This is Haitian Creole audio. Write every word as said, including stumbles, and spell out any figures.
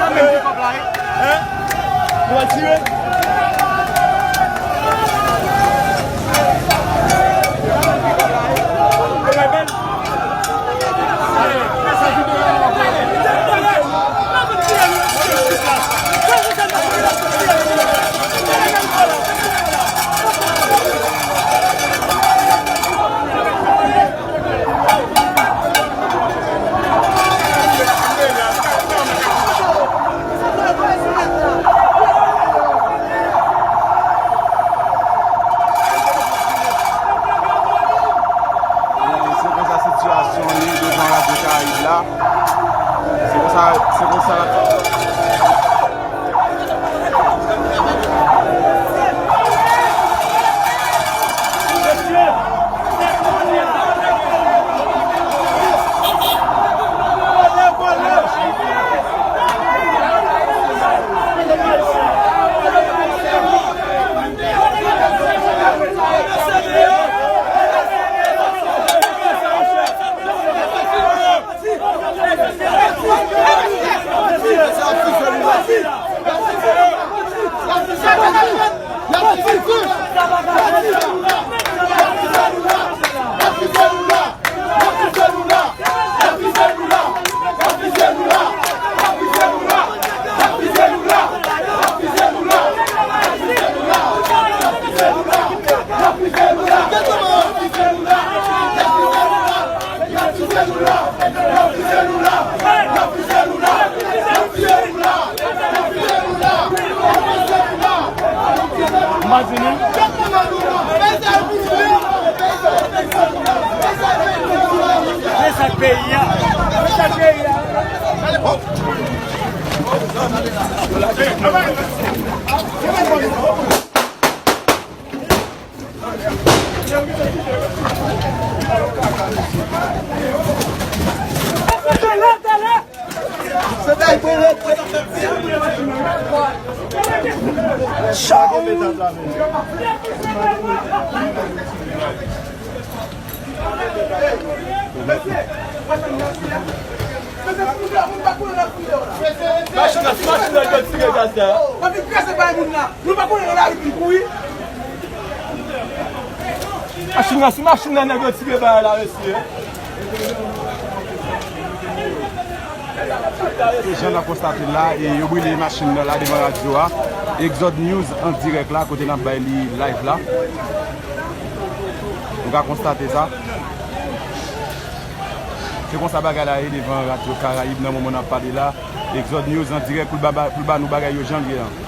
Hein? Nou al tire. Se konsa sitiyasyon an ye devan Radyo Karayib la. Se konsa, se konsa. Imajine. Se sa k peyi a. Se sa k peyi a. Machin nan, si machin nan, yo tire gaz la. Nou pa konnen nan lari pou kouri. Machin nan, si machin nan, nèg yo tire bagay la, mesye. Se jan n ap konstate l la, e yo brile machin nan la devan radyo a. Exode News an dirèk la, kote n ap bay li live la. Nou ka konstate sa. Se konsa bagay la ye devan Radyo Karayib nan moman n ap pale la. Exode News an dirèk pou l ba, pou l ba nou bagay yo jan l ye an.